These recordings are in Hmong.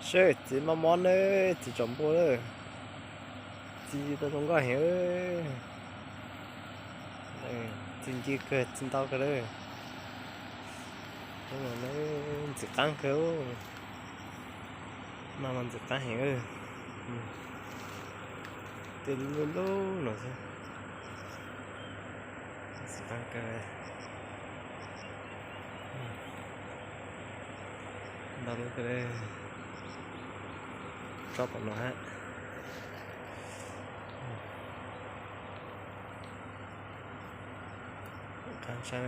Seb txiv mob mob nawb, txiv tsom npua lawm. Txiv tau zoo nkauj heev. Txiv nci kawg, txiv ntau kawg lawm. Ntxim qab kawg. No mas ntxim qab heev. Tej lub lub no xwb. Ntxim qab kawg. Ntau lub kawg. Tsob tom no hab. Qab tshaj.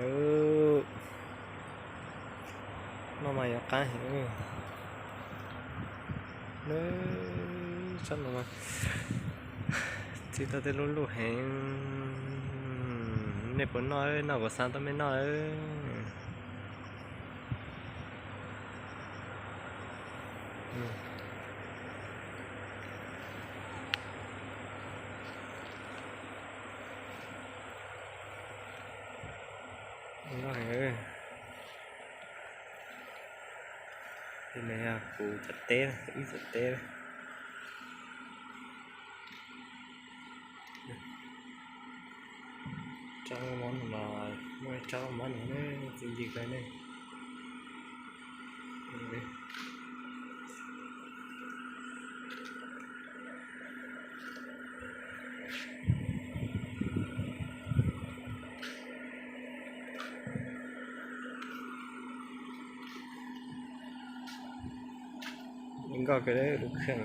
No mas yuav qab heev. Tsob no mas txi tau tej lub luj heev. Nej puas noj? Noj kuv xa tuaj mej noj. Tej no yog kuv cov teb, ib cov teb. Tsob mob no, muaj tsob mob no txi nci kawg ne. Nkauj kawg lub kheej.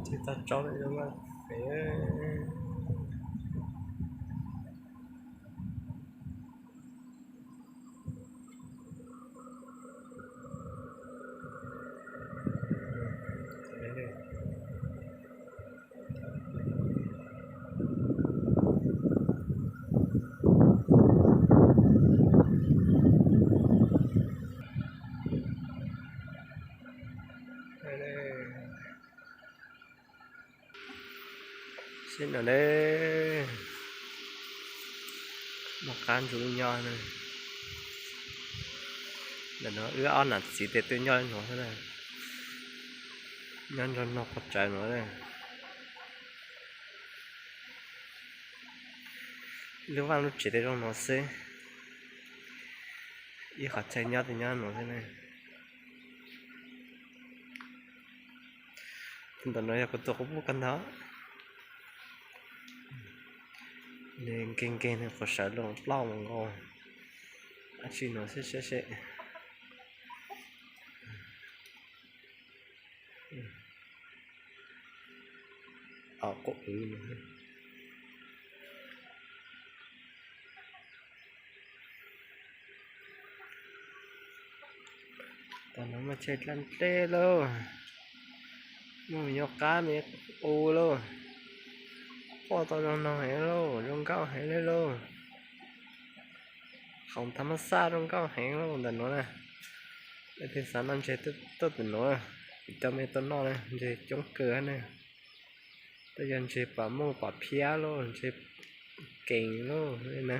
Tsis tau tsob zoo. Sib no ne, noj qab ntsuj nyob ne. Ntawm no wb ob nam txiv tes twb nyob no xwb na, nyob nrog no qhov tsawv no. Lub vaj lub tsev tej zoo no xwb, ib qhov chaw nyob tej nyob no xwb ne. Tus ntawm no yog kuv tus qub pub koj ntag. Nws nkeeg nkeeg nws quav sawv los ploj mus nkaus. Dab tsi no seb seb seb. Os, quav wb no. Tam no mas tshe dlab dleb lauj, muaj me nyuam qab me u lauj. Poj tau zoo no heev lauj, zoo nkauj heev li lauj. Khoom thav mab xaj zoo nkauj heev lauj ntawm nuav na. Leej twg xav noj ntseg tuaj tim nuav, coj mej tuaj noj na, ntseg coob kawg na. Tej yog ntseg pam muj pam phiab lauj, ntseg kees lauj na.